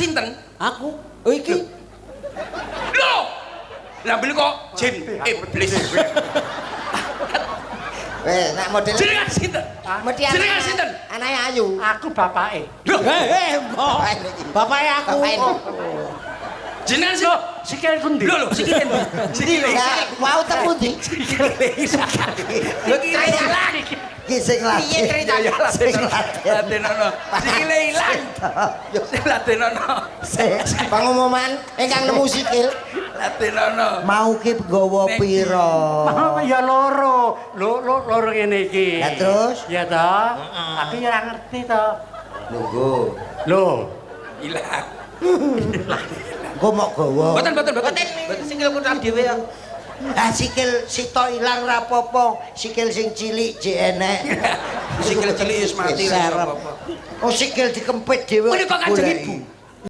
Sinten? Aku. Oh, iki. Lho. Lah, beli kok jin iblis. Eh, nak model Jenengan sinten? Mesti Jenengan sinten? Anake ayu. Aku bapake. Lho, Eh, eh, mbok. Bapake aku. Bapake ini. Jenengan Lho, sinten? sikilku ndi? Lho, lho, sikile ndi? Sikile. Lah, mau temu ndi? Lho, iki ilang. Iki sing lagi. Piye ceritane? Ya, Sing lagi. latenono. Sikile ilang. Sing latenono. Pengumuman ingkang nemu sikil. Latenono. Mau ki nggawa pira? Oh, ya loro. Lho, lho, loro ngene iki. Lah, terus? Ya toh. Aku ya ora ngerti to. Nunggu. Lho, Ilang. Engko mok gawa. Mboten, mboten, mboten. Boten, sikilku tak dhewe ya. Ah, sikil sitok ilang ra apa-apa, sikil sing cilik jek enek. Sikil cilik wis mati lah Serep. apa-apa. Oh, sikil dikempit dhewe. Menika Kanjeng digoleki. Ibu.